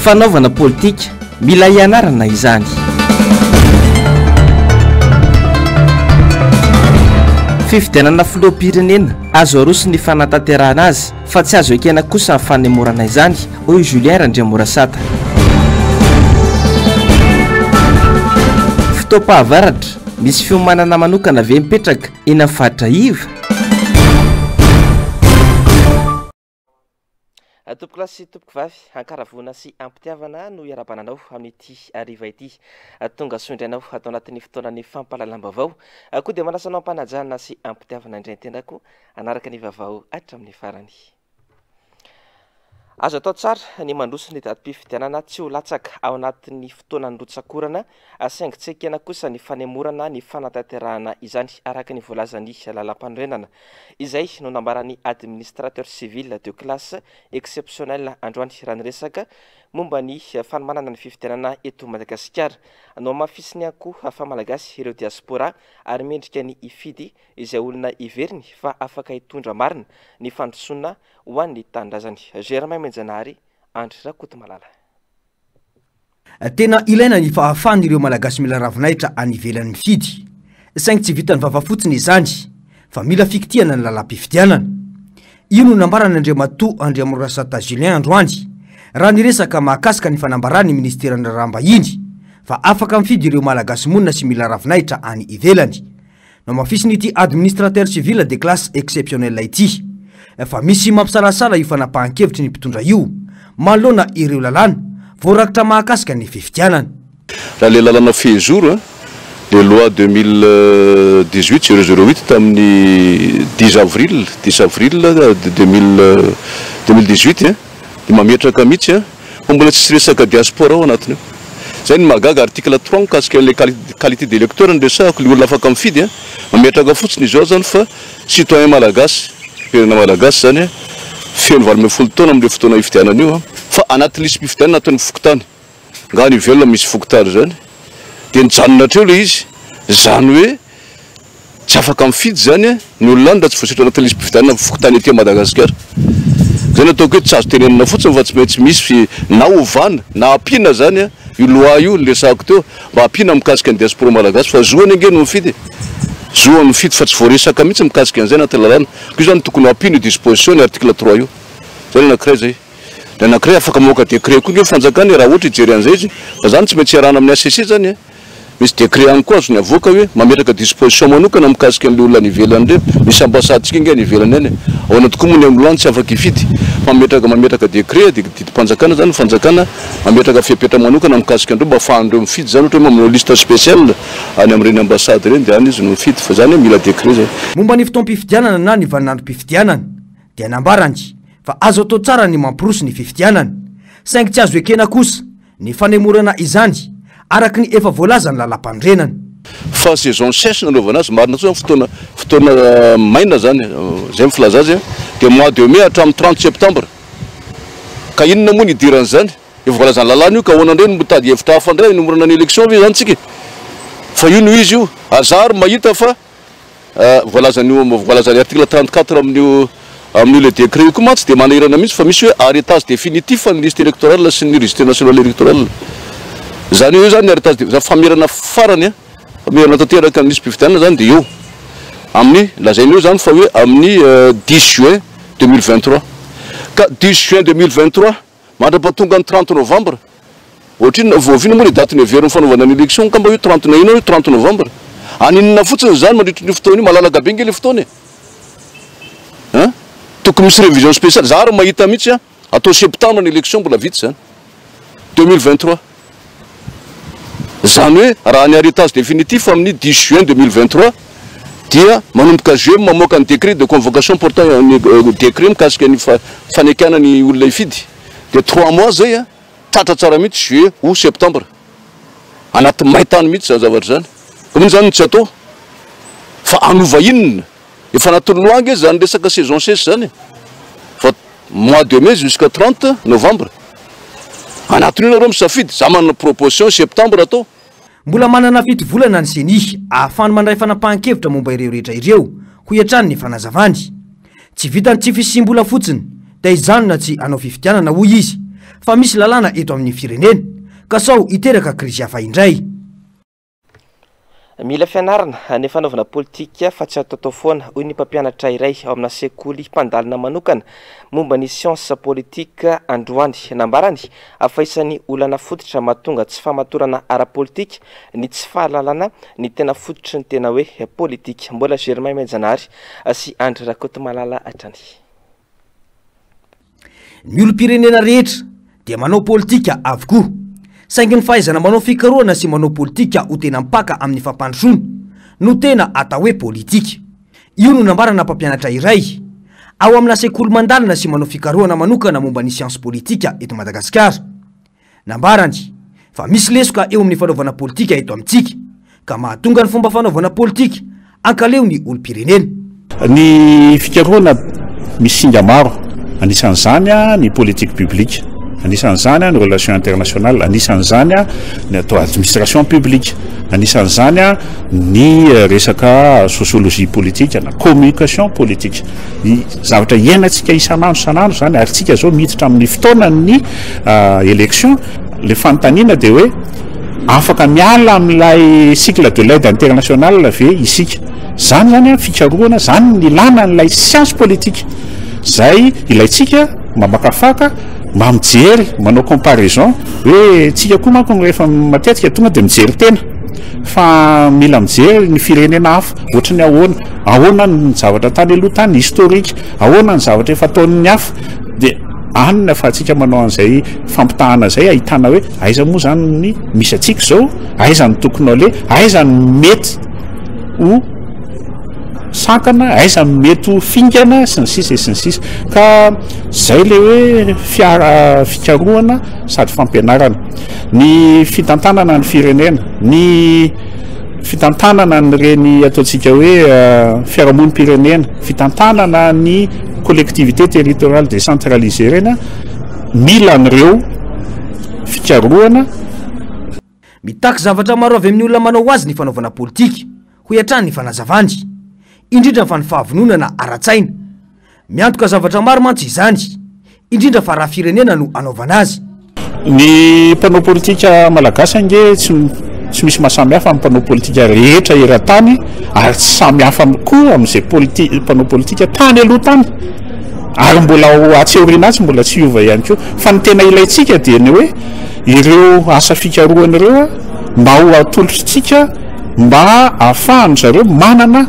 Fanaovana politika, mila ianarana izany. Fifidianana filoham-pirenena, azo aroso ny fanatanterahana azy fa tsy azo ekena kosa ny fanemorana izany, hoy Julien Randriamorasata. Fotoam-pahavaratra, misy fiomanana manokana ve mipetraka eny amin'ny faritra iva? Tompokolahy sy tompokovavy, ankaravoana sy ampitiavana no iarahabana anao amin'ity hariva ity. Tonga soa indray anao ato anatin'ny fotoanan'ny fampahalalam-baovao. Koa dia manasa anao am-panajana sy am-pitiavana indray ny tenako hanaraka ny vaovao hatramin'ny farany. Azo atao tsara ny mandroso ny datim-pifidianana tsy ho latsaka ao anatin'ny fotoanan'ny rotsak'orana, saingy tsy ekena kosa ny fanemorana ny fanatanterahana izany, araka ny voalazan'ny lalàmpanorenana. Izay no nambaran'ny Administrateur civil de classe exceptionnelle androany raha niresaka momba ny fanomanana ny fifidianana eto Madagasikara. Nohamafisiny ihany koa fa Malagasy ireo diaspora ary mendrika ny hifidy izay olona heveriny fa afaka hitondra marina ny fandrosoana ho an'ny tanindrazany. Germain Menjanahary, Andry Rakotomalala. Tena ilaina ny fahafahan'ireo Malagasy mila ravinahitra any ivelany mifidy. Saingy tsy vitan'ny vava fotsiny izany fa mila fikitihana ny lalam-pifidianana. Io no nambaran'Andriamatoa Andriamorasata Julien androany raha niresaka mahakasika ny fanambaran'ny minisiteran'ny Raharaham-bahiny fa afaka mifidy ireo Malagasy monina sy mila ravinahitra any ivelany. Nohamafisin'ity administrateur civil de classe exceptionnelle ity fa misy mampisalasala io fanapahan-kevitry ny mpitondra io manoloana ireo lalàna voarakitra mahakasika ny fifidianana. Raha ilay lalàna fehizoro a, le loi 2018 008 tamin'ny dix avril, dix avril deux mille deux mille dix huit dia mametraka mihitsy a, Fa mbola tsisy resaka diaspora ao anatiny ao. Zay no mahagaga, article trois mikasika an'ilay qualité d'électeur no resahako, le olona afaka mifidy an, mametraka fotsiny izy ao zany fa citoyen malagasy, firenena malagasy zany an, feno 18 taona amin'ilay fotoana hifidianana io an, fa anaty lisi-pifidianana ataon'ny fokontany, nga any ivelany misy fokontany zany, dia nijanona hatreo ilay izy, zany hoe Tsy afaka mifidy izany ny olona any raha tsy voasoratra anatin'ny lisi-pifidianana ny fokontany aty Madagasikara. Izay no ataoko hoe tsy azo tenenina fotsiny fa tsy maintsy misy na ovana na ampiana izany io loi io niresahako teo mba ampiana mikasika ny diaspora malagasy fa zo anie ange no mifidy e! Zo no mifidy fa tsy voaresaka mihitsy mikasika an'izay anatin'ny lalàna. Koa io izany tokony ho ampiana io disposition ny article trois io. Izay ny anankiray izay. Ny anankiray afaka mamoaka décret koa ange ny fanjakana e raha ohatra hijery an'izay izy fa izany tsy maintsy iarahana amin'ny HCC izany e! Misy décret ihany koa azony avoaka hoe mametraka disposition manokana mikasika an'ilay olona any ivelany ireny. Misy ambassade-tsika ange any ivelany any e. Ahoana tokoa moa ny olona any tsy afaka hifidy? Fa mametraka mametraka décret dia didim-panjakana izany ny fanjakana mametraka fepetra manokana mikasika an'ireo mba afahan'ireo mifidy izany ohatra hoe manao liste spéciale any amin'ireny ambassade ireny dia any izy no mifidy fa izany hoe mila décret izay. Momba ny fotoam-pifidianana na ny vaninandrom-pifidianana dia nambarany fa azo atao tsara ny mampiroso ny fifidianana saingy tsy azo ekena kosa Ny fanemorana izany, araka ny efa voalazan'ny lalàmpanorenana. Fa saison sèche nanaovana azy, marina tokoa zany fotoana fotoana maina zany, zay ny filaza azy, dia mois de mai hatramin'ny 30 septembre. Ka inona moa ny idiran'izany? Efa voalazan'ny lalàna io ka ahoana indray no mitady hevitra hafa indray hanemorana ny élection ve zany tsika e? Fa io no izy io, ary za ary mahita fa Voalazan'io voalazan'ny article 34 amin'io amin'io le décret io koa mantsy dia manahirana mihitsy fa misy hoe arrêtage définitif ny liste électorale sy ny registre national électoral. Izany hoe io izany ny arrêtage dé- izany famerana farany an, famerana tanteraka ny lisi-pifidianana izany dia eo amin'ny lazaina eo izany fa hoe amin'ny dix juin 2023. Ka dix juin 2023 Mandra-pahatonga ny 30 novambra. Ohatrinona, voaviana moa le daty neverin'ny fanaovana ny election angamba io 30 na inona io 30 novambra. Haninona fotsiny izany mandritra io fotoana io, malalaka be nge le fotoana e. Hein? Tokony misy révision spéciale, za ary mahita mihitsy an, atao septembre ny election mbola vita izany. 2023. Izany hoe raha ny arrêtage définitif amin'ny 10 juin 2023 dia manomboka juillet mamoaka ny décret de convocation portant ny décret mikasika ny fanekana ny olona hifidy dia trois mois zay a, tratra tsara mihitsy juillet août septembre. Anaty maintany mihitsy izany zavatra izany. Ka mino izany no tsy atao fa hanova inona? Efa anatin'ny loi ange izany resaka saison sèche izany e! Fa mois de mai jusqu'à 30 novembre. Anatin'io nareo misafidy, za manana proposition septembre atao. Mbola manana fito volana ny Ceni ahafahany mandray fanapahan-kevitra momba ireo rehetra ireo, hoy hatrany ny fanazavany. Tsy vitan'ny tsy fisiam-bola fotsiny dia hijanona tsy hanao fifidianana, hoy izy, fa misy lalàna eto amin'ny firenena ka sao hiteraka krizy hafa indray. Mila fianarana ny fanaovana politika fa tsy ataotao foana, hoy ny mpampianatra iray ao amina sekoly mpandalina manokana momba ny siansa politika androany. Nambarany fa isan'ny olana fototra mahatonga tsy fahamatorana ara-politika ny tsy fahalalana ny tena fototry ny tena hoe politika. Mbola Germain Miajanahary sy Andry Rakotomalala hatrany. Ny olom-pirenena rehetra dia manao politika avokoa. Saingy ny fahaizana manao fikarohana sy manao politika ho tena mipaka amin'ny fampandrosoana no tena atao hoe politika. Io no nambarana mpampianatra iray ao amina sekoly mandalina sy manao fikarohana manokana momba ny siansa politika eto Madagasikara. Nambarany fa misy lesoka eo amin'ny fanaovana politika eto amintsika ka mahatonga ny fomba fanaovana politika ankaleo ny olom-pirenena. Ny fikarohana misy singa maro, anisan'izany ny politique publique, anisan'izany ny relation internationale, anisan'izany ny atao administration publique, anisan'izany ny resaka sociologie politique na communication politique. Ny zavatra iainantsika isan'andro isan'andro izany ary tsika izao miditra amin'ny fotoanan'ny élection, le fanontaniana dia hoe afaka miala amin'ilay cycle de l'aide internationale ve isika? Zany zany an fikarohana, zany ny ilana an'ilay science politique zay ilaintsika mamakafaka, mba mijery, manao comparaison hoe tsika koa manko rehefa matetika tonga dia mijery tena fa mila mijery ny firenena hafa ohatry ny ahoana, ahoana ny zavatra tany aloha tany, historique, ahoana ny zavatra efa ataon'ny hafa dia any ny ahafahantsika manao an'izay fampitahana izay ahitana hoe aiza moa zany ny misy antsika izao, aiza no tokony aleha, aiza no mety ho sankana, aiza no mety ho fingana sy ny sisa sy ny sisa. Ka zay le hoe fiara fikarohana sady fampianarana. Ny fitantanana ny firenena, ny fitantanana an'ireny ataontsika hoe fiarahamonim-pirenena, fitantanana ny collectivité territoriale décentralisée ireny, mila an'ireo fikarohana. Mitaky zavatra maro avy amin'ny olona manao azy ny fanaovana politika, hoy hatrany ny fanazavany. Indrindra fa ny fahavononana ara-tsaina. Miantoka zavatra maro mantsy izany, indrindra fa raha firenena no anaovana azy. Ny mpanao politika malagasy ange tsy tsy misy mahasamy hafa amin'ny mpanao politika rehetra eran-tany ary tsy samy hafa koa amin'izay politi- mpanao politika tany aloha tany ary mbola ho atsy aoriana atsy mbola tsy hiova ihany koa. Fa ny tena ilaintsika dia ny hoe ireo asa fikarohana ireo mba ho atolotritsika mba ahafahan-dry zareo manana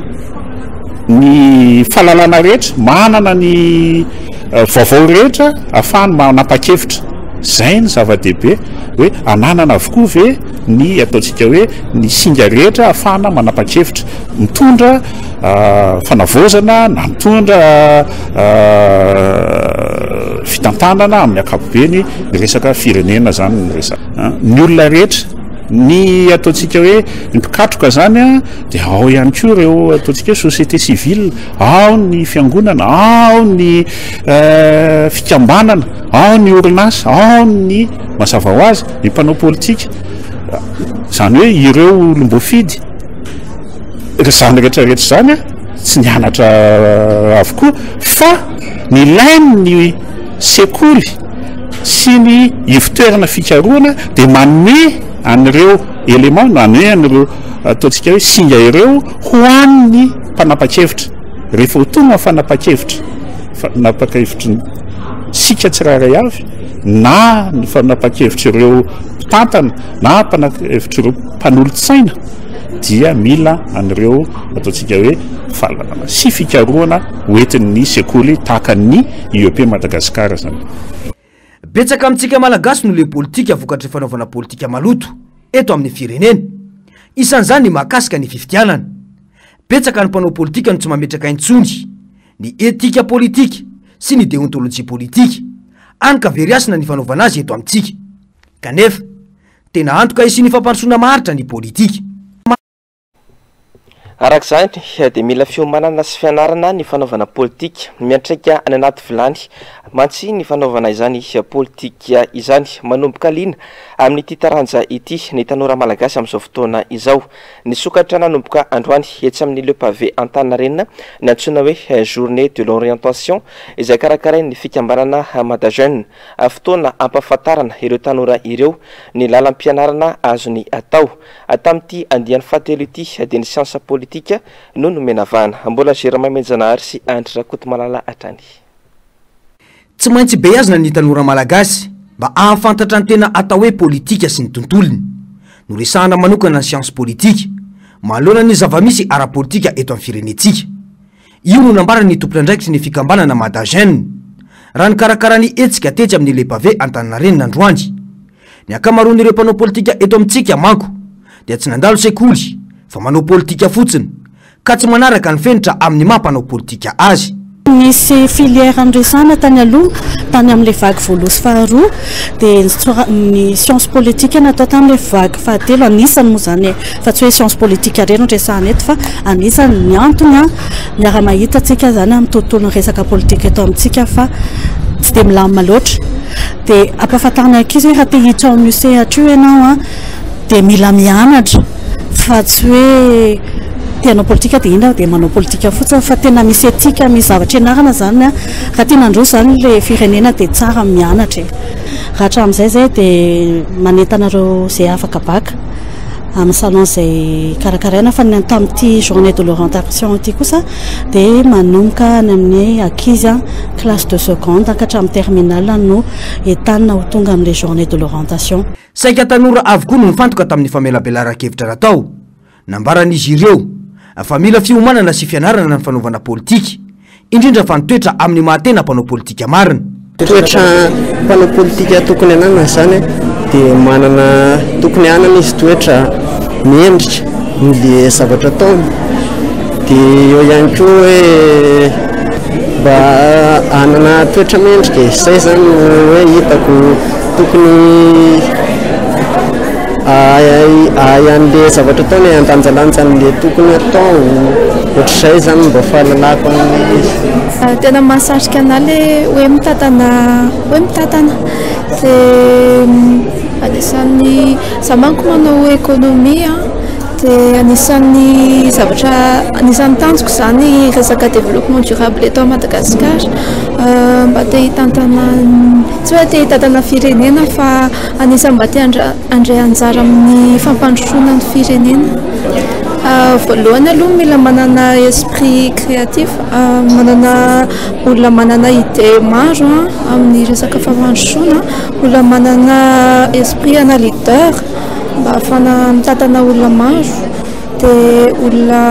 ny fahalalana rehetra, manana ny vaovao rehetra ahafahany manapa-kevitra. Izay no zava-dehibe hoe ananana avokoa ve ny ataontsika hoe ny singa rehetra ahafahana manapa-kevitra, mitondra fanavaozana na mitondra fitantanana amin'ny ankapobeny ny resaka firenena izany no resahana. Ny olona rehetra, ny ataontsika hoe ny mpikatroka izany dia ao ihany koa ireo ataontsika hoe société civile, ao ny fiangonana, ao ny fikambanana, ao ny orinasa, ao ny mazava ho azy ny mpanao politika, izany hoe ireo olom-boafidy, izany rehetra rehetra izany tsy nianatra avokoa fa nilain'ny sekoly sy ny ivon-toerana fikarohana dia manome an'ireo éléments na manome an'ireo ataontsika hoe singa ireo ho an'ny mpanapa-kevitra. Rehefa ho tonga ny fanapa-kevitra, fanapa-kevitry ny sika tsirairay avy na ny fanapa-kevitr'ireo mpitantana na mpanapa-kevitr'ireo mpanolotsaina dia mila an'ireo ataontsika hoe fahalalana sy fikarohana hoentin'ny sekoly tahaka ny IEP Madagascar izany. Betsaka amintsika Malagasy no leo politika vokatry ny fanaovana politika maloto eto amin'ny firenena. Isan'izany ny mahakasika ny fifidianana. Betsaka ny mpanao politika no tsy mametraka intsony ny etika politika sy ny deontolojia politika. Hany ka very hasina ny fanaovana azy eto amintsika. Kanefa, tena antoka hisian'ny fampandrosoana maharitra ny politika. Araka izany dia mila fiomanana sy fianarana ny fanaovana politika. Miantraika any anaty vilany mantsy ny fanaovana izany politika izany. Manomboka liana amin'ity taranja ity ny tanora malagasy amin'izao fotoana izao. Nisokatra nanomboka androany etsy amin'ny Le Pavé Antaninarenina ny antsoina hoe Journée de l'orientation izay karakarain'ny fikambanana Mada Jeune. Fotoana hampahafantarana ireo tanora ireo ny lalam-pianarana azony atao. Tamin'ity andiany fahatelo ity dia ny siansa politika no nomena vahana. Mbola Germain Menjanahary sy Andry Rakotomalala hatrany. Tsy maintsy beazina ny tanora malagasy mba hahafantatra ny tena atao hoe politika sy ny tontolony. Noresahana manokana ny siansa politika, manoloana ny zava-misy ara-politika eto amin'ny firenentsika. Io no nambaran'ny tompon'andraikitry ny fikambanana Mada Jeune, raha nikarakara ny hetsika tetsy amin'ny Le Pavé Antaninarenina androany. Ny ankamaroan'ireo mpanao politika eto amintsika manko dia tsy nandalo sekoly fa manao politika fotsiny ka tsy manaraka ny fenitra amin'ny maha mpanao politika azy. Nisy filière noresahana tany aloha, tany amin'ilay vague voalohany sy faharoa, dia ny science politique natao tamin'ilay vague fahatelo, anisany moa izany e, fa tsy hoe science politique irery no resahana eto fa anisany ny antony an, miara-mahita antsika izany amin'ny tontolon'ny resaka politika eto amintsika fa tsy dia milamina loatra. Dia ampahafantarina ankizy hoe raha te hiditra ao amin'io sehatra io ianao an, dia mila mianatra fa tsy hoe te hanao politika dia inona dia manao politika fotsiny fa tena misy éthique, misy zavatra ianarana izany an. Raha tiana handroso izany ilay firenena dia tsara ny mianatra e. Raha hatramin'izay izay dia manentana ireo izay afaka bacc amin'ny salon izay karakaraina fa ny tamin'ity journée de l'orientation ity kosa dia manomboka any amin'ny ankizy an, classe de seconde ka hatramin'ny terminale no entanina ho tonga amin'ilay journée de l'orientation. Saika tanora avokoa no nifantoka tamin'ny famelabelaran-kevitra natao. Nambaran'izy ireo fa mila fiomanana sy fianarana ny fanaovana politika, indrindra fa ny toetra amin'ny maha tena mpanao politika marina. Toetra mpanao politika tokony hananana izany dia manana, tokony hanana izy toetra mendrika ny zavatra ataony, dia eo ihany koa hoe mba hanana toetra mendrika e, izay izany no hoe hitako tokony ahay an'le zavatra ataony e, handanjalanja an'le tokony atao, ohatr'izay izany mba fahalalako an'ilay izy. Tena mahasarika anah le hoe mitantana hoe mitantana dia anisan'ny za manko manao économie an dia anisan'ny zavatra anisan'ny tanjoko izany resaka développement durable eto Madagasikara, mba te hitantana tsy hoe te hitantana firenena fa anisan'ny mba te handray anjara amin'ny fampandrosoana ny firenena. Voalohany aloha mila manana esprit créatif, manana olona manana idée maro amin'ny resaka fampandrosoana, olona manana esprit ana leader mba ahafahana mitantana olona maro, dia olona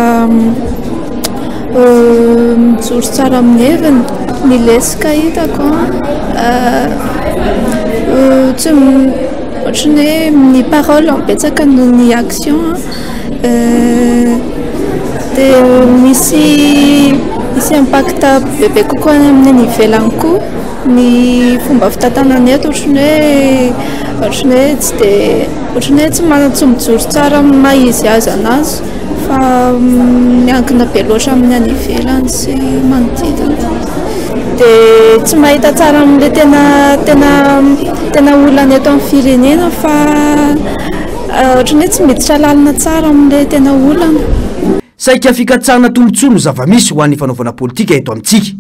mijoro tsara amin'ny heviny. Ny lesoka hitako an, tsy ohatran'ny hoe ny parole no betsaka noho ny action an, dia misy misy impact bebe kokoa any amin'ny any ivelany koa ny fomba fitantanana eto ohatran'ny hoe ohatran'ny hoe tsy dia ohatran'ny hoe tsy mana- tsy mijoro tsara amin'ny maha izy azy anazy fa miankina be loatra amin'ny any ivelany sy manodidina, dia tsy mahita tsara amin'ilay tena tena tena olana eto amin'ny firenena fa ohatran'ny hoe tsy miditra lalina tsara amin'ilay tena olana. Saika fikatsahana tombontsoa no zava-misy ho an'ny fanaovana politika eto amintsika.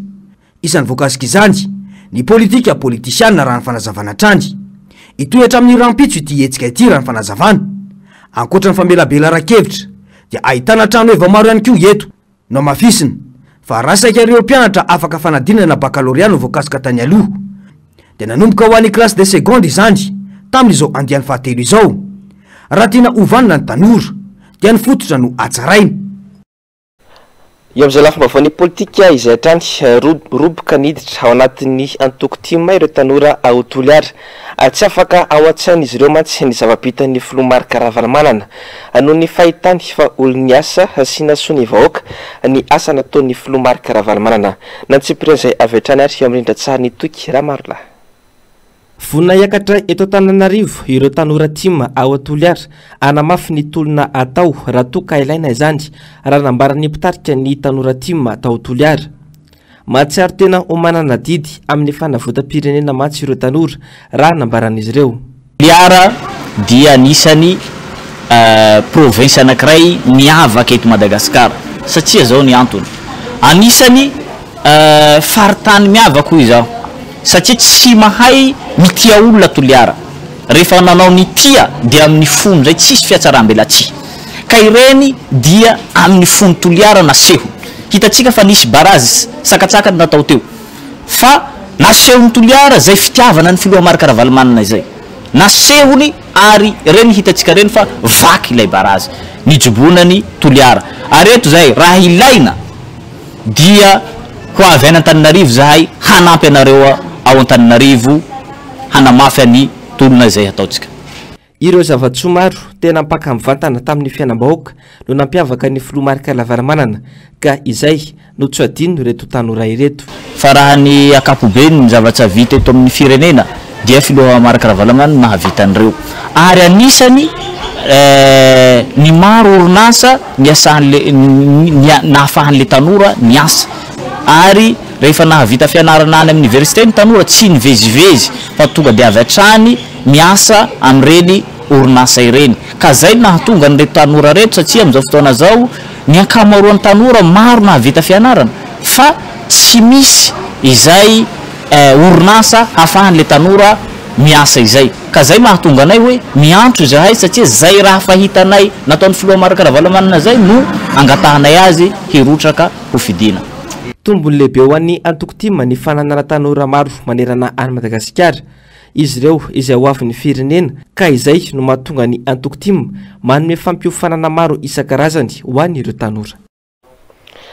Isan'ny voakasika izany ny politika politisiana raha ny fanazavana hatrany. Hitohy hatramin'ny rahampitso ity hetsika ity raha ny fanazavana. Ankoatra ny famelabelaran-kevitra dia ahitana trano heva maro ihany koa eto. Nohamafisina fa raha saika ireo mpianatra afaka fanadinana bakalorea no voakasika tany aloha dia nanomboka ho an'ny classe de seconde izany tamin'izao andiany fahatelo izao. Raha tiana ho vanona ny tanora dia ny fototra no hatsaraina. Eo amin'izay lafim-baovaon'ny politika izay hatrany, roboka niditra ao anatin'ny antoko tim ireo tanora ao Toliara. Tsy afaka ao an-tsain'izy ireo mantsy ny zava-bitan'ny filoha Marc Ravalomanana. Noho ny fahitany fa olon'ny asa sy nahasoa ny vahoaka ny asa nataon'ny filoha Marc Ravalomanana. Nantsipirian'izay avy hatrany ary eo amin'ny rindran-tsarin'i Toky Ramarolahy. Vonona hiakatra eto Antananarivo ireo tanora tim ao Toliara hanamafy ny tolona atao raha toa ka ilaina izany, raha nambaran'ny mpitarika ny tanora tim tao Toliara. Mahatsiaro tena ho manana adidy amin'ny fanavotam-pirenena mantsy ireo tanora, raha nambaran'izy ireo. Toliara dia anisan'ny province anankiray miavaka eto Madagasikara satria zao ny antony, anisan'ny faritany miavaka hoy izaho satria tsy mahay mitia olona Toliara, rehefa nanao ny tia dia amin'ny fo amin'izay tsisy fihatsaram-belatsihy ka ireny dia amin'ny fon'i Toliara naseho, hitantsika fa nisy barrage sakatsakany natao teo. Fa nasehon'i Toliara izay fitiavana ny filoha Marc Ravalomanana izay. Nasehony ary ireny hitantsika ireny fa vaky ilay barazy nijobonan'i Toliara. Ary eto izahay raha ilaina dia ho avy any Antananarivo izahay hanampy anareo ao Antananarivo hanamafy ny tolona izay hataontsika. Ireo zava-tsoa maro tena mpaka mivantana tamin'ny fiainam-bahoaka no nampiavaka ny filoha Marc Ravalomanana ka izay no tsy hadinon'ireto tanora ireto. Fa raha ny ankapobeny ny zavatra vita eto amin'ny firenena dia filoha Marc Ravalomanana no nahavita an'ireo ary anisany ny maro orinasa niasan'le nahafahan'le tanora niasa ary rehefa nahavita fianarana any amin'ny université ny tanora tsy nivezivezy fa tonga dia avy hatrany miasa amin'ireny orinasa ireny ka zay no nahatonga an'ireto tanora ireto satria amin'izao fotoana izao ny ankamaroan'ny tanora maro nahavita fianarana fa tsy misy izay orinasa hahafahan'ilay tanora miasa izay ka zay mahatonga anay hoe miantso izahay satria zay raha fahitanay nataon'ny filoha Marc Ravalomanana zay no angatahanay azy hirotsaka ho fidiana. Tombony lehibe ho an'ny antoko tim ny fananana tanora maro manerana an'i Madagasikara. Izy ireo izay ho avin'ny firenena ka izay no mahatonga ny antoko tim manome fampiofanana maro isan-karazany ho an'ireo tanora.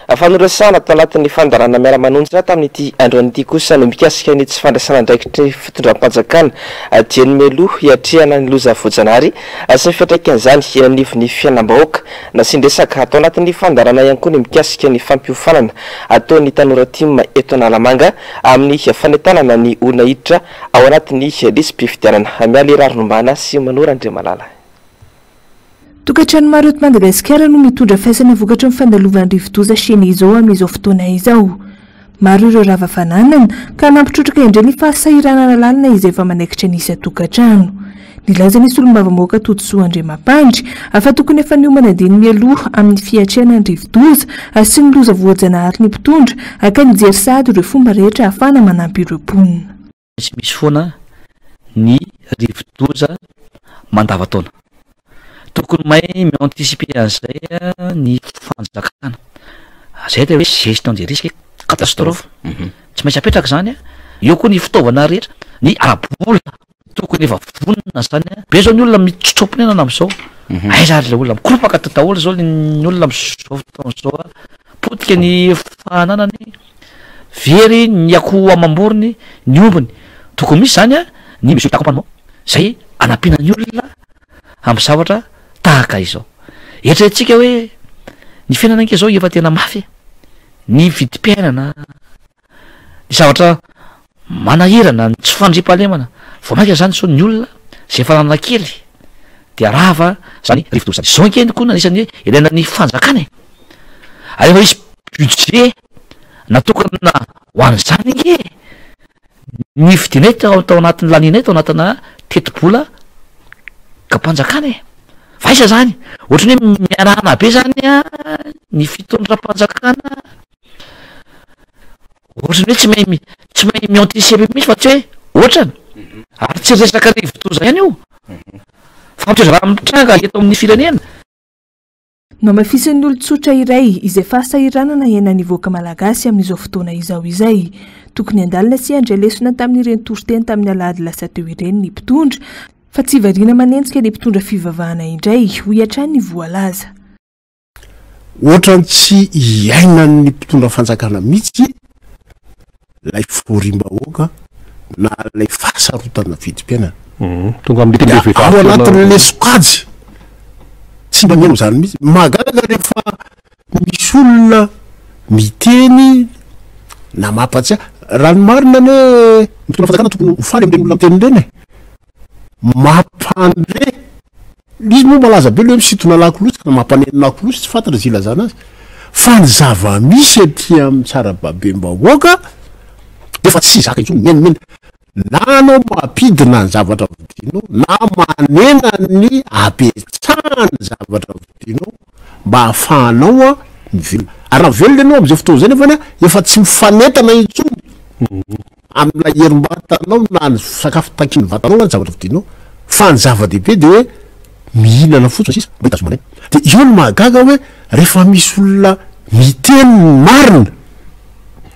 Fanoresahana tao anatin'ny fandaharana miara-manonja tamin'ity androany ity kosa no mikasika ny tsy fandraisana andraikitry ny fitondram-panjakana dieny mialoha hiatrehana ny loza voajanahary sy ny fiantraikan'izany eny anivon'ny fiainam-bahoaka. Nasian-dresaka tao anatin'ny fandaharana ihany koa ny mikasika ny fampiofanana ataon'ny tanora tim eto Analamanga amin'ny fanentanana ny olona hiditra ao anatin'ny lisi-pifidianana. Mialy Rarinombana sy Manoro Andriamalala. Tokantrano maro eto Madagasikara no mitondra faisana vokatry ny fandalovan'ny rivodoza Chenezo amin'izao fotoana izao. Maro ireo rava fananana ka nampitrotraka indray ny fahasahiranana lalina izay efa manaikitra ny isan-tokantrano. Nilaza ny solombavambahoaka Todisoa Andriamampandry fa tokony efa niomana dieny mialoha amin'ny fiatrehana ny rivodoza sy ny loza voajanahary ny mpitondra ka nijery sahady ireo fomba rehetra ahafahana manampy ireo mponina. Tsy misy foana ny rivodoza mandavantaona. Tokony mahay mi-anticiper an'izay ny fanjakana. Izay atao hoe gestion des risques catastrophe. Tsy maintsy apetraka izany. Eo koa ny fitaovana rehetra, ny ara-bola. Tokony efa vonona zany a. Be zao ny olona mitsotso-ponenana amizao. Aiza ary le olona? Mikoropaka daholo zao ny olona amizao fotoana zao a. Potika ny fananany, very ny akoho amam-borony, ny ombiny. Tokony misy zany a ny mesure d'accompagnement zay anampiana ny olona amin'ny zavatra tahaka izao. Eritreretintsika hoe ny fiainana ange zao efa tena mafy e. Ny vidim-piainana, ny zavatra manahirana, ny tsy fandriampahalemana, vao mainka zany zao ny olona zay efa nanana kely dia rava zany rivodoza zany. Zao ange koa anisan'ny hoe ilaina ny fanjakana e, ary efa misy budget natokana ho an'izany ange e, ny fidinay tao tao anatin'ny lanianay tao anatina tetibola gam-panjakana e, fa aiza zany, ohatran'ny hoe mihanahana be zany an ny fitondram-panjakana. Ohatran'ny hoe tsy mahay tsy mahay mi-anticiper mihitsy fa tsy hoe ohatrany. Ary tsy resaka rivodoza ihany io fa toe-draharaha mitranga eto amin'ny firenena. Nohamafisin'ny olon-tsotra iray izay fahasahiranana iainan'ny vahoaka malagasy amin'izao fotoana izao izay. Tokony handalina sy handray lesona tamin'ireny toriteny tamin'ny alahady lasa teo ireny ny mpitondra fa tsy variana manenjika ny mpitondra fivavahana indray, hoy hatrany ny voalaza. Ohatran'ny tsy iainan'ny mpitondra fanjakana mihitsy ilay fahoriam-bahoaka na ilay fahasarotana vidim-piainana. Tonga amin'ny Dia vehivavy ao tena anatin'ilay sokajy tsy mba mihaino izany mihitsy. Mahagaga rehefa misy olona miteny na mampatsiahy. Raha ny marina anie ny mpitondra fanjakana tokony ho faly amin'ireny olona miteny ireny e. Mampandre. Izy moa malaza be le hoe misintona lakolosy ka mampaneno lakolosy tsy fantatra izay ilazana azy. Fa ny zava-misy aty amin'ny sarababem-bahoaka dia efa tsy zaka intsony, mihenimena. Na anao mampidina ny zavatra vidinao na manena ny habetsahan'ny zavatra vidinao mba ahafahanao mivelona. Ary raha velona ianao amin'izay fotoana izay nefany efa tsy mifanentana intsony amin'ilay herim-batanao na ny sakafo takian'ny vatanao na ny zavatra vidinao fa ny zava-dehibe dia hoe mihinana fotsiny sisa mba hitazomana aina. Dia eo no mahagaga hoe rehefa misy olona miteny ny marina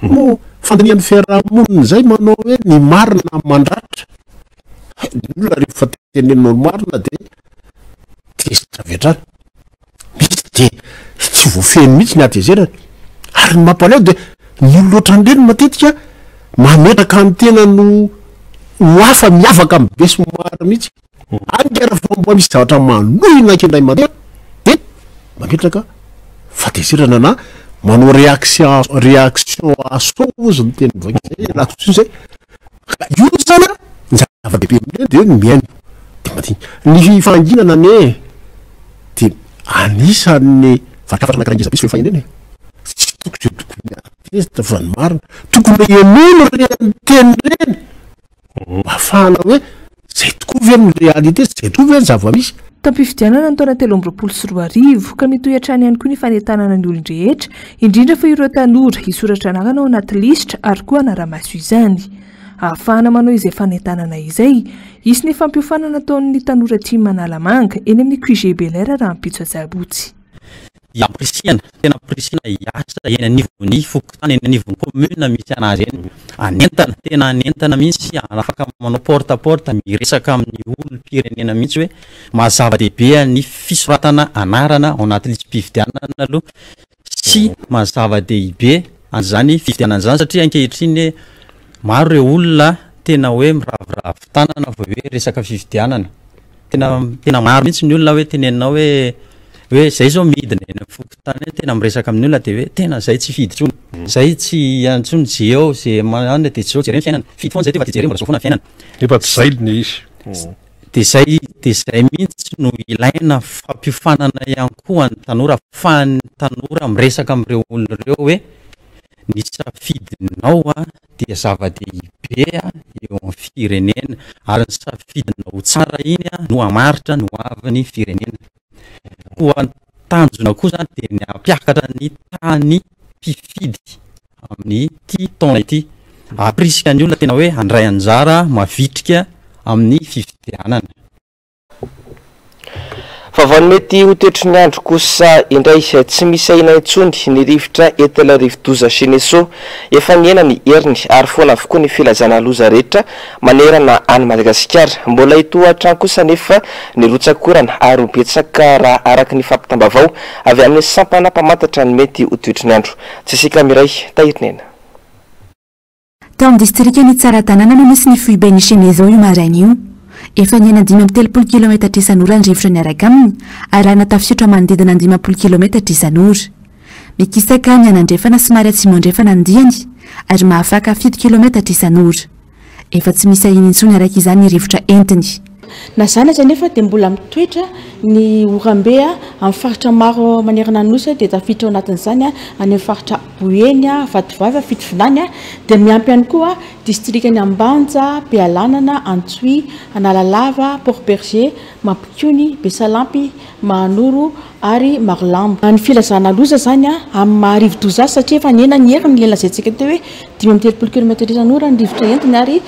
Moa fandinihan'ny fiarahamonina izay manao hoe ny marina mandratra. Hay, ny olona rehefa teneninao ny marina dia tezitra avy hatrany. Misy dia tsy voafehiny mihitsy ny hatezerany. Ary ny mampalahelo dia ny olona ohatran'ireny matetika mametraka ny tenany ho ho hafa miavaka amin'ny besinimaro mihitsy. Haingana fa mba misy zavatra manohina kely indray mandeha dia mametraka fahatezerana na manao réaction réaction à chaud hozy ny teny vahiny zay, ialako tsiny zay. Ka io zany an, ny zava-dehibe amin'ireny dia ny mihaino dia mandinika. Ny fahanginana anie dia anisan'ny vakin-kafatra anankiray ngeza be sy feno fahendrena e. Tsy tokony izay tokony hahatezitra fa ny marina. Tokony henoina ireny teny ireny. Mba ahafahana hoe zay tokoa ve ny réalité, zay tokoa ve ny zava-misy. Taom-pifidianana ny taona 2023, ka mitohy hatrany ihany koa ny fanentanana ny olon-drehetra, indrindra fa ireo tanora, hisoratra anarana ao anaty lisitra ary koa hanara-maso izany. Ahafahana manao izay fanentanana izay, hisy ny fampiofanana ataon'ny tanora tim Analamanga, eny amin'ny QG Bel'Air rahampitso asabotsy. dia ampirisihana, tena ampirisihana hiasa eny anivon'ny fokontany, eny anivon'ny commune misy anazy eny. Hanentana, tena hanentana mihitsy, afaka manao porte à porte, miresaka amin'ny olom-pirenena mihitsy hoe maha zava-dehibe ny fisoratana anarana ao anaty lisi-pifidianana aloha sy maha zava-dehibe an'izany fifidianana izany satria ankehitriny maro ireo olona tena hoe miraviravy tanana vao hoe resaka fifidianana. Tena tena maro mihitsy ny olona hoe teneninao hoe hoe zay zao midina eny amin'ny fokontany eny tena miresaka amin'ny olona de hoe tena zay tsy hifidy intsony, zay tsy intsony ze eo ze manana de zao jereo ny fiainana, fidy foana zay ty fa de jereo mbola zao foana ny fiainana. Nefa tsy zay le izy. De zay de zay mihitsy no ilaina fampiofanana ihany koa ny tanora afahan'ny tanora miresaka amin'ireo olona ireo hoe ny safidinao dia zava-dehibe eo amin'ny firenena ary ny safidinao ho tsara iny no hamaritra ny hoavin'ny firenena. Koa ny tanjona koa izany dia ny hampiakatra ny tahan'ny mpifidy amin'ity taona ity. Hampirisika ny olona tena hoe handray anjara mavitrika amin'ny fifidianana. Vaovao ny mety ho toetry ny andro kosa indray, tsy misy ahiana intsony ny rivotra entin'ilay rivodoza Cheneso. Efa nihena ny heriny ary foana avokoa ny filazana loza rehetra manerana an'i Madagasikara. Mbola hitohy hatrany kosa anefa ny rotsak'orana ary ho betsaka raha araka ny fampitam-baovao avy amin'ny sampana mpamantatra ny mety ho toetry ny andro. Jessica Miray, Tahirinena. Tao amin'ny distrikan'i Tsaratanàna no nisy ny foiben'ny Chenezo io maraina io. Efa niaina 35 kilometatra isan'ora ny rivotra niaraka aminy, arahina tafiotra manodidina ny 50 kilometatra isan'ora. Mikisaka mianandrefana somary atsimo andrefana ny diany, ary mahafaka 7 kilometatra isan'ora. Efa tsy misy ahiana intsony araka izany ny rivotra entiny. Na izany aza anefa dia mbola mitoetra ny oram-be amin'ny faritra maro manerana ny Nosy dia tafiditra ao anatin'izany any amin'ny faritra Boeny, Vatovavy, Fitovinany dia miampy ihany koa distrikan'i Ambanja, Bealanana, Antsohihy, Analalava, Port Bergé, Mampikony, Besalampy, Mahanoro ary Marolambo. Ny filazana loza izany amin'ny maha rivodoza azy satria efa nihena ny heriny ilay lazaintsika teo hoe 35 kilomètre isan'ora ny rivotra entiny ary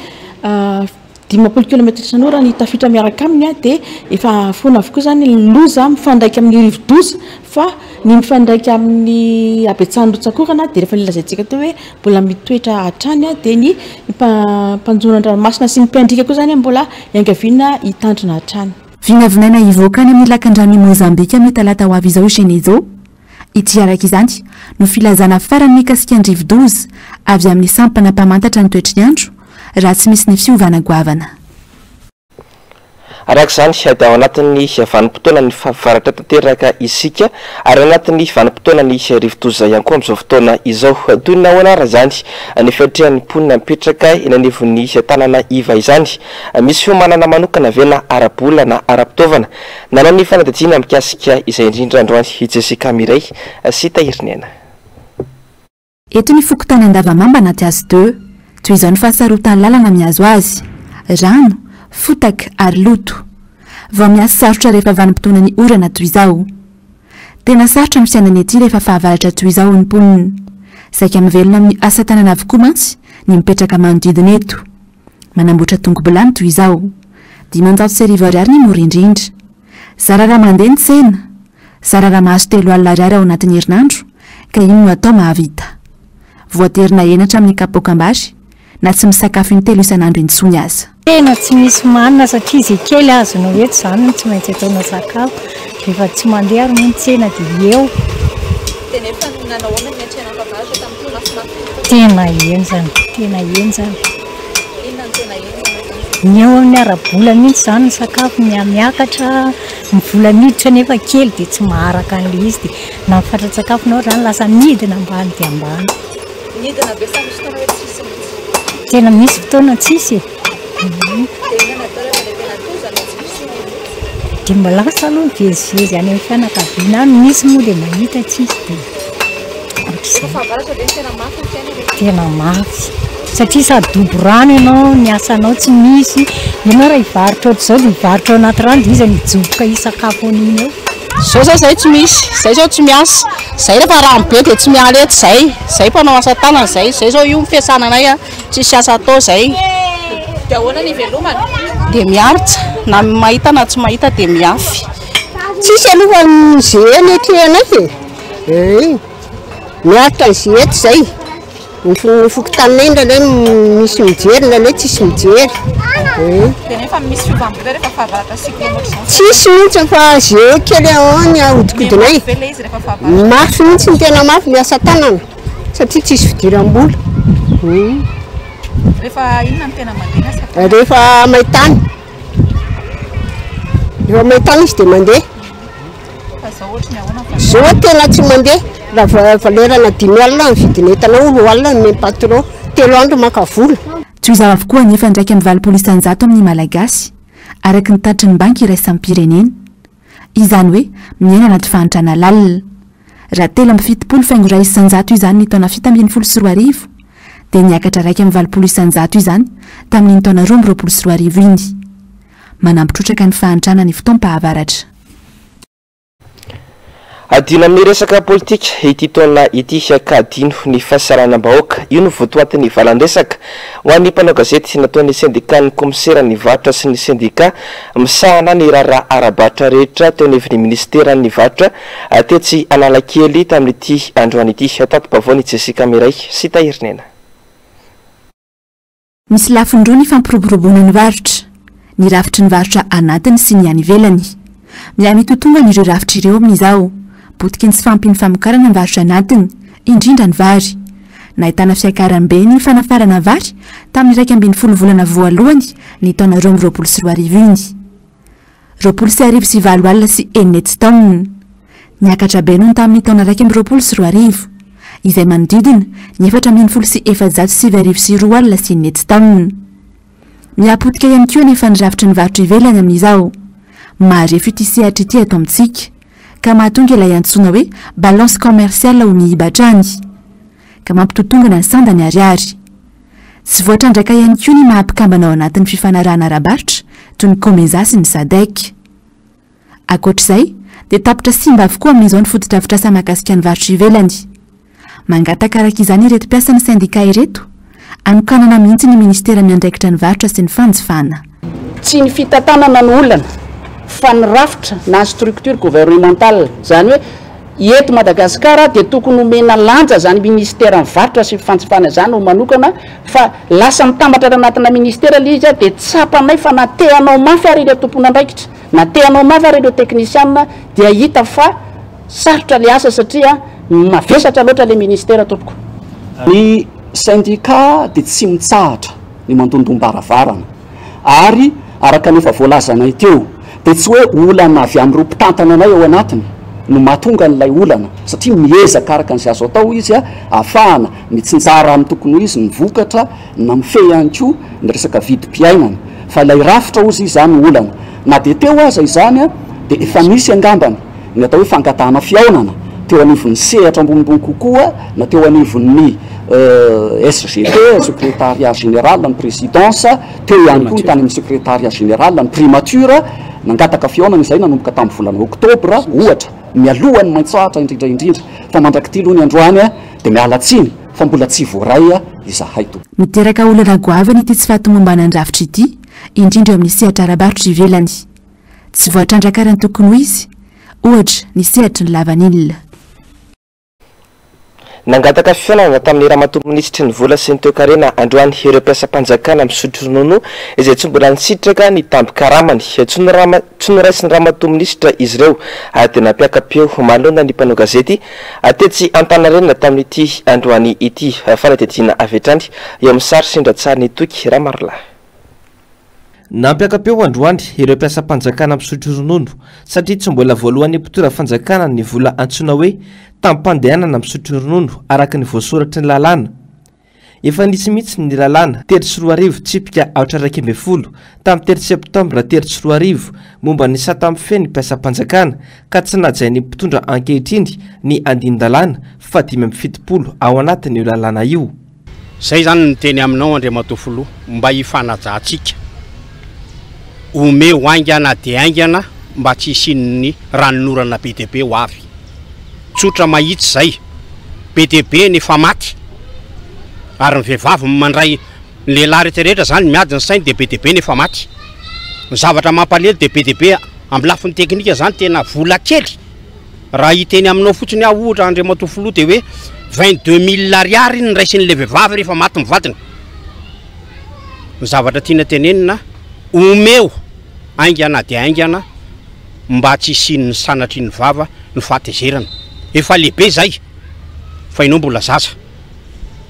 50 kilomètre isan'ora ny tafiotra miaraka aminy dia efa foana avokoa izany ny loza mifandraika amin'ny rivodoza fa ny mifandraika amin'ny habetsahan'ny rotsak'orana dia rehefa nolazaintsika teo hoe mbola mitoetra hatrany dia ny mpanjono an-dranomasina sy ny mpiandriaka koa izany mbola iangaviana hitandrina hatrany. Vinavinaina hivoaka any amin'ny lakandranon'i Mozambika amin'ny talata ho avy izao i Chenezo. Ity araka izany no filazana farany mikasika ny rivodoza avy amin'ny sampana mpamantatra ny toetry ny andro, raha tsy misy ny fiovana goavana. Araka izany dia ao anatin'ny vanim-potoanan'ny fahavaratra tanteraka isika ary ao anatin'ny vanim-potoanan'ny rivodoza ihany koa amin'izao fotoana izao. Toy ny nahoana ary izany ny fiatrehan'ny mponina mipetraka eny anivon'ny tanàna iva izany? Misy fiomanana manokana ve na ara-bola na ara-pitaovana? Nanao ny fanadihadiana mikasika izay indrindra androany i Jessica Mireille sy Tahiriniaina. Eto ny fokontany Andavamamba anaty As deux. Toy izao ny fahasarotan'ny lalana mihazo azy. Rano, fotaka ary loto. Vao miha sarotra rehefa vanim-potoanan'ny orana toy izao. Tena sarotra ny fiainana ety rehefa fahavaratra toy izao hoy ny mponina. Saika mivelona amin'ny asa tanana avokoa mantsy ny mipetraka manodidina eto. Manamboatra tongo-bilany toy izao. 1500 ariary ny mora indrindra. Zara raha mandeha ny tsena. Zara raha mahazo 30 ariary ao anatin'ny herinandro ka iny no atao mahavita. Voatery nahena hatramin'ny kapoakam-bary na tsy misakafo intelo isan'andro intsony aza. Tena tsy misy manina satria izay kely azonao eto izany no tsy maintsy ataonao sakafo. Rehefa tsy mandeha ary moa ny tsena dia eo. Dia nefa nanao ahoana ny niatrehana fahavaratra tamin'ity mafimafy ity? Tena henjana, tena henjana. Inona no tena henjana tamin'izay? Ny eo amin'ny ara-bola mihitsy izany ny sakafo mihamiakatra, ny vola miditra nefa kely dia tsy maharaka an'ilay izy dia na ny fatran-tsakafonao ary izany lasa midina ambany dia ambany. Nidina be sa misy fotoana hoe tsisy mihitsy? Tena misy fotoana tsisy e. Dia inona no atao rehefa ilay tena toza na tsy misy mihitsy? Dia mba lasa aloha mivezivezy any amin'ny fianakaviana any, misy moa dia mahita tsisy dia Rehefa fahavaratra ve no tena mafy ny fiainana eto? Tena mafy satria sady dobo rano ianao, ny asanao tsy misy, ianao raha hivarotra ohatr'izao dia hivarotra ao anaty rano dia iza no hijoboka hisakafo an'iny eo? Zao zao zay tsy misy, zay zao tsy miasa, zay rehefa rano be dia tsy miala eto zay, zay mpanao asa tanana zay, zay zao io ny fiasana anay a, tsisy asa atao zay. Dia ahoana ny ivelomana? Dia miaritra, na mahita na tsy mahita dia miafy. Tsisy aloha ny ze ny atrehanay e. Ee, miaritra ny ze eto zay. Ny fokontaninay indraindray misy mijery, indraindray tsisy mijery. Ee. Dia nefa misy fiovam-bola rehefa fahavaratra cyclone ohatr'izao? Tsisy mihitsy fa ze kely ao ny ahodikodinay. Mafy ve ilay izy rehefa fahavaratra? Mafy mihitsy ny tena mafy ny asa tanana satria tsisy fidiram-bola. Rehefa inona no tena mandeha ny asa tanana? Rehefa maintany. Rehefa maintany izy dia mandeha. Zao tena tsy mandeha, raha valerana 50 ny vidin'entana ao, 20 ny patron, 3 andro maka vola. Tsy ho izao avokoa anefa ny 81% amin'ny Malagasy, araka ny tatitry ny Banky iraisam-pirenena. Izany hoe miaina anaty fahantrana lalina. Raha 73,1% izany ny taona 2017, dia niakatra 81% izany tamin'iny taona 2022 iny. Manampy trotraka ny fahantrana ny fotoam-pahavaratra. Adino amin'ny resaka politika ity taona ity ka adino ny fahasaranam-bahoaka. Io no votoatin'ny valan-dresaka ho an'ny mpanao gazety nataon'ny sendikan'ny kaomiseran'ny varotra sy ny sendika misahana ny raharaha ara-barotra rehetra teo anivon'ny minisiteran'ny varotra tetsy Analakely tamin'ity androany ity. Tati-baovao ny Jessica Mireille sy Tahirinena. Misy lafiny roa ny fampiroboroboana ny varotra, ny rafitry ny varotra anatiny sy ny any ivelany. Miha-mitotongana ireo rafitra ireo amin'izao, potiky ny tsy fahampian'ny famokarana ny varotra anatiny, indrindra ny vary. Nahitana fiakaram-be ny fanafarana vary tamin'ny 11 volana voalohany ny taona 2022 iny. 620 taonina. Niakatra be noho ny tamin'ny taona 2021, izay manodidina ny 614 200 taonina. Miha-potika ihany koa anefa ny rafitry ny varotra ivelany amin'izao. Marefo ity sehatra ity eto amintsika, ka mahatonga ilay antsoina hoe balance commerciale ho miiba hatrany, ka mampitotongana ny sandany ariary. Tsy voatrandraka ihany koa ny maha mpikambana ao anatin'ny fifanarahana ara-barotra toy ny Comesa sy ny Sadec. Ankoatra izay dia tapitra simba avokoa amin'izao ny fotodrafitrasa mahakasika ny varotra ivelany. Mangataka araka izany ireto mpiasan'ny sendika ireto hanokanana mihitsy ny minisitera miandraikitra ny varotra sy ny fanjifana. Tsy ny fitantanana no olana fa ny rafitra na ny structure gouvernementale, izany hoe Eto Madagasikara dia tokony homena lanja izany minisiteran'ny varotra sy ny fanjifana izany ho manokana fa lasa mitambatra any anatina ministera ilay izy dia tsapanay fa na te hanao mafy ary ireo tompon'andraikitra na te hanao mafy ary ireo teknisianina dia hita fa sarotra ilay asa satria mavesatra loatra ilay ministera tompoko. Ny syndicat dia tsy mitsahatra ny mandondom-baravarana ary. Araka ny efa voalazanay teo dia tsy hoe olana avy amin'ireo mpitantana anay ao anatiny no mahatonga an'ilay olana satria miezaka araka an'izay azo atao izy ahafahana mitsinjara amin'ny tokony ho izy ny vokatra na mifehy ihany koa ny resaka vidim-piainana fa ilay rafitra hozy izy no olana. Na dia teo aza izany dia efa nisy angambany ny atao hoe fangatahana fihaonana teo anivon'ny sehatra ambonimbony kokoa na teo anivon'ny SGP, Secrétariat Général ny Présidence, teo ihany koa ny tany amin'ny Secrétariat Général ny Primature, nangataka fihaonana izay nanomboka tamin'ny volana oktobra ohatra, mialohan'ny maitsoahitra indrindra indrindra, fa mandrak'ity aloha ny androany dia miala tsiny fa mbola tsy voaray izahay tompoko. Miteraka olana goavana ity tsy fahatomombanan'ny rafitra ity, indrindra eo amin'ny sehatra ara-barotra ivelany. Tsy voatrandraka ara ny tokony ho izy, ohatra, ny sehatry ny lavanila. Nangataka fihaonana tamin'ny Ramatoa Minisitry ny Vola sy ny Toekarena androany ireo mpiasam-panjakana misotro ronono izay tsy mbola nisitraka ny tambin-karamany. Tsy noraisin'ny Ramatoa Minisitra izy ireo ary dia nampiaka-peo manoloana ny mpanao gazety tetsy Antaninarenina tamin'ity androany ity. Fanadihadiana avy hatrany eo amin'ny sary sendra tsarin'i Toky Ramarolahy. Nampiaka-peo androany ireo mpiasam-panjakana misotro ronono satria tsy mbola voaloan'ny mpitondra fanjakana ny vola antsoina hoe tambim-pandehanana misotro ronono araka ny voasoratry ny lalàna. Efa nisy mihitsy ny lalàna 2003 tsipika aotra 11 tamin'ny telo septambra 2003 momba ny sata mifehy ny mpiasam-panjakana ka tsy najain'ny mpitondra ankehitriny ny andinin-dalàna faha 75 ao anatin'io lalàna io. Zay zany ny miteny aminao Andriamatoa Filoha mba hifanajantsika. Omeo haingana dia haingana mba tsy hisian'ny ranonorana be dia be ho avy. Tsotra mahitsy zay. Be dia be ny efa maty. Ary ny vehivavy mandray ny lehilahy rehetra rehetra zany miady ny sainy dia be dia be ny efa maty. Ny zavatra mampalelo dia be dia be amin'ny lafiny teknika zany tena vola kely. Raha hiteny aminao fotsiny aho ohatra Andriamatoa Filoha dia hoe 22 000 ariary ny raisin'ilay vehivavy rehefa maty ny vadiny. Ny zavatra tiana tenenina, omeo haingana dia haingana mba tsy hisian'ny sanatrian'ny vava ny fahatezerana. Efa lehibe izay fa ianao mbola zaza.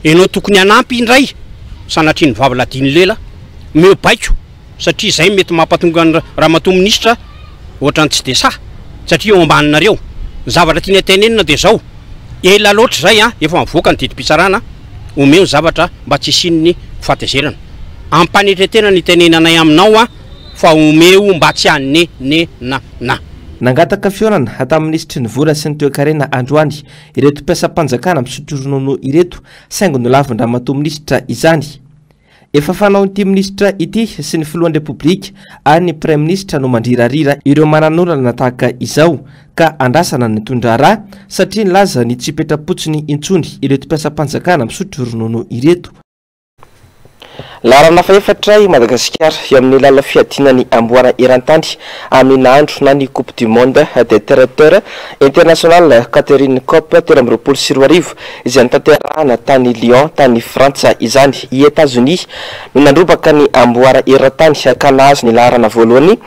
Ianao tokony hanampy indray sanatrian'ny vava ladian'ny lela, omeo baiko. satria izay mety mampatonga an'i ramatoa minisitra ohatran'ny tsy dia sahy satria eo ambaninareo. Ny zavatra tiana tenenina dia izao, ela loatra izay an, efa mivoaka ny didim-pitsarana, omeo ny zavatra mba tsy hisian'ny fahatezerana. Ampanetretena ny itenenanay aminao an, fa omeo mba tsy hanenenana. Nangataka fihaonana tamin'ny minisitry ny vola sy ny toekarena androany ireto mpiasam-panjakana misotro ronono ireto saingy nolavin-dramatoa minisitra izany. Efa fanaon'ity minisitra ity sy ny filohan'ny Repoblika ary ny praiminisitra no mandrirarira ireo manan'olana tahaka izao ka andrasana ny tondraharaha satria nilaza ny tsy hipetra-potsiny intsony ireto mpiasam-panjakana misotro ronono ireto. Laharana fahefatra i Madagasikara eo amin'ny lalao fiadiana ny amboara eran-tany amin'ny nahandro na ny Coupe du monde des traiteurs international Catherine Cup 2023 izay notanterahana tany Lyon tany Frantsa izany. I Etazonia no nandrobaka ny amboara eran-tany ka nahazo ny laharana voalohany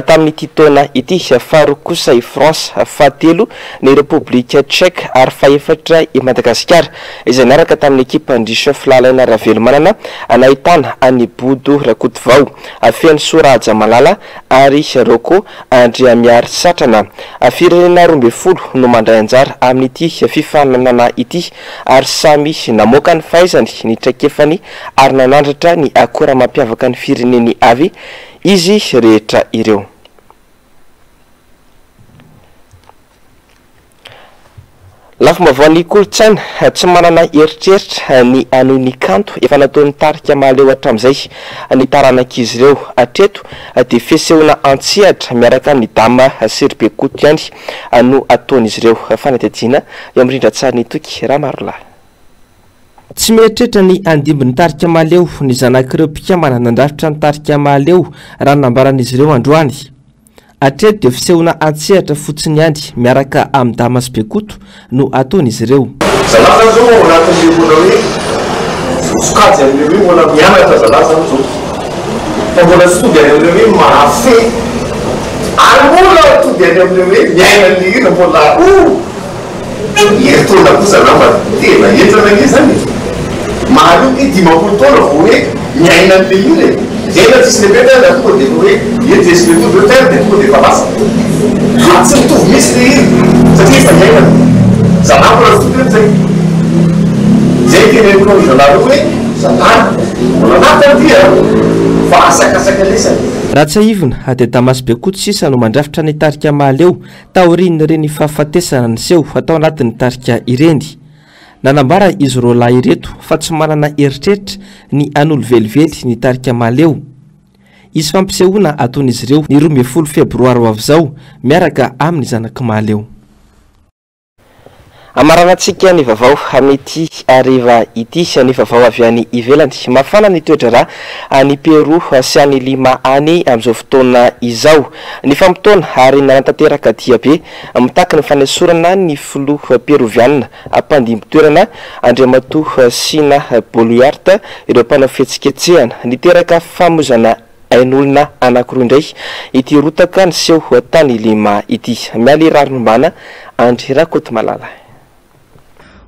tamin'ity taona ity, faharoa kosa i France, fahatelo ny Repoblika Tchèque ary fahefatra i Madagasikara izay niaraka tamin'ny ekipan-dry Chef Lalaina Ravelomanana nahitana an'i Bodo Rakotovao, Fenosoa Rahajamalala ary Rocco Andriamiarisatrana. Firenena 12 no mandray anjara amin'ity fifaninanana ity ary samy namoaka ny fahaizany, ny traikefany ary nanandratra ny akora mampiavaka ny fireneny avy izy rehetra ireo. Lafim-baovaon'ny kolontsaina, tsy manana eritreritra ny hanohy ny kanto efa nataon'ny tarika Mahaleo hatramin'izay ny taranak'izy ireo. Hatreto dia fisehoana an-tsehatra miaraka amin'i Dama sy ry Bekoto ihany no ataon'izy ireo. Fanadihadiana eo amin'ny rindran-tsarin'i Toky Ramarolahy. Tsy mieritreritra ny handimby ny tarika Mahaleo ny zanak'ireo mpikambana nandrafitra ny tarika Mahaleo raha ny nambaran'izy ireo androany. Hatreto dia fisehoana an-tsehatra fotsiny ihany miaraka amin'i Dama sy Bekoto no ataon'izy ireo. Zalahy zany zao ao anatin'le mbola hoe voasokajy amin'le hoe mbola mianatra zalahy zany zao fa mbola tsy tody any amin'le hoe mahafehy ary mbola tody any amin'le hoe miaina an'le hira mbola oh! Herintaona koa zalahy mba tena henjana ange zany e! Mahaleo ange 50 taona vao hoe miaina an'le hira e! Zay na tsisy répète aza tonga dia efa hoe eto dia sy retour de terre dia tonga dia efa lasa. Fa tsy mitovy mihitsy le hira satria efa niainana. Zalahy mbola tsy tonga eto zay. Zay teneniko amin'ny zalahy reo hoe zalahy mbola anaty aty a! Fa asakasaka lesany. Raha tsiahivina dia Damas Bekoto sisa no mandrafitra ny tarika Mahaleo taorian'ireny fahafatesana niseho tao anatin'ny tarika ireny. Nanambara izy roalahy ireto fa tsy manana eritreritra ny hanolo velively ny tarika Mahaleo. Hisy fampisehoana hataon'izy ireo ny 12 febroary ho avy izao miaraka amin'ny zanak'i Mahaleo. Hamaranantsika ny vaovao amin'ity hariva ity ny vaovao avy any ivelany. Mafana ny toe-draharaha any Pérou sy any Lima any amin'izao fotoana izao. Nifamotoana ary nanatanteraka diabe mitaky ny fanesorana ny filoha peroviana mpandimby toerana, Andriamatoa Sina Boluarte, ireo mpanao fihetsiketsehana. Niteraka famoizana ain'olona anankiroa indray ity rotaka niseho tany Lima ity. Mialy Rarinombana, Andry Rakotomalala.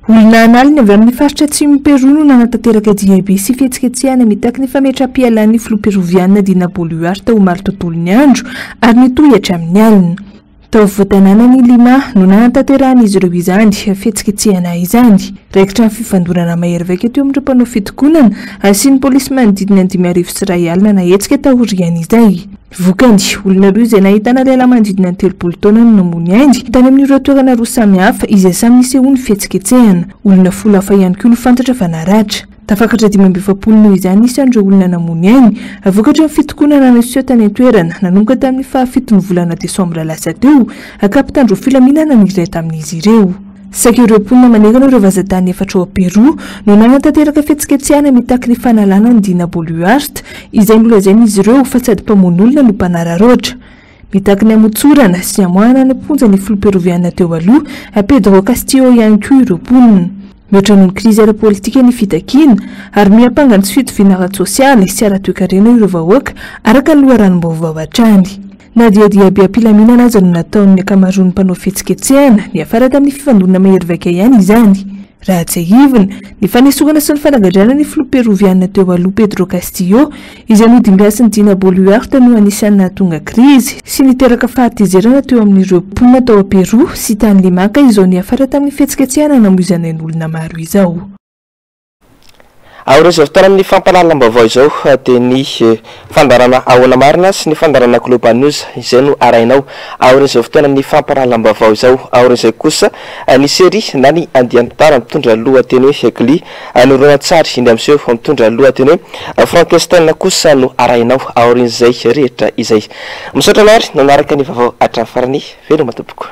Olona an'aliny avy amin'ny faritra atsimon'i Peroa no nanatanteraka diabe sy fihetsiketsehana mitaky ny fametraham-pialan'ny filoha Peroviana Dina Boluarte omaly tontolon'ny andro ary nitohy hatramin'ny alina. Tao afovoan-tanànan'i Lima no nanatanterahan'izy ireo izany fihetsiketsehana izany. Raikitra ny fifandonana mahery vaika teo amin'ireo mpanao fitokonana sy ny polisy manodidina ny 1050 nahetsika taorian'izay. Vokany, olona roa izay nahitana lehilahy manodidina ny 30 taona no namoy ny ainy tany amin'ireo toerana roa samihafa izay samy nisehoan'ny fihetsiketsehana. Olona folo hafa ihany koa no fantatra fa naratra. Tafakatra 45 noho izany ny isan'ireo olona namoy ny ainy, vokatry ny fitokonana niseho tany an-toerana nanomboka tamin'ny fahafiton'ny volana desambra lasa teo, ka mpitandro filaminana ny iray tamin'izy ireo. Saika ireo mponina manerana ireo vazantany efatra ao Però no nanatanteraka fihetsiketsehana mitaky ny fanalana an'i Dina Boluarte, izay nolazain'izy ireo fa sady mpamono olona no mpanararaotra. Mitaky ny hamotsorana sy hamoahana any am-ponja ny filoha peroviana teo aloha, Pedro Castillo ihany koa ireo mponina. Mihoatra noho ny krizy ara-politika ny fitakiana, ary miampanga ny tsy fitoviana ara-tsosialy sy ara-toekarena ireo vahoaka, araka ny loharanom-baovao hatrany. Na dia diabe am-pilaminana aza no nataon'ny ankamaroan'ny mpanao fihetsiketsehana, niafara tamin'ny fifandonana mahery vaika ihany izany. Raha tsiahivina, ny fanesorana sy ny fanagadrana ny filoha peroviana teo aloha Pedro Castillo, izay nodimbiasin'i Dina Boluarte no anisan'ny nahatonga krizy sy niteraka fahatezerana teo amin'ireo mponina tao Però sy tany Lima ka izao niafara tamin'ny fihetsiketsehana namoizana ain'olona maro izao. Aorian'izao fotoana amin'ny fampahalalam-baovao izao dia ny fandaharana Ahoana Marina sy ny fandaharana Global News izay no arahinao aorian'izao fotoana amin'ny fampahalalam-baovao izao. Aorian'izay kosa ny série na ny andian-tantara mitondra lohateny hoe Glee, ny horonantsary indray miseho mitondra lohateny hoe Frankenstein kosa no arahinao aorian'izay rehetra izay. Misaotra anao ary nanaraka ny vaovao hatramin'ny farany. Veloma tompoko.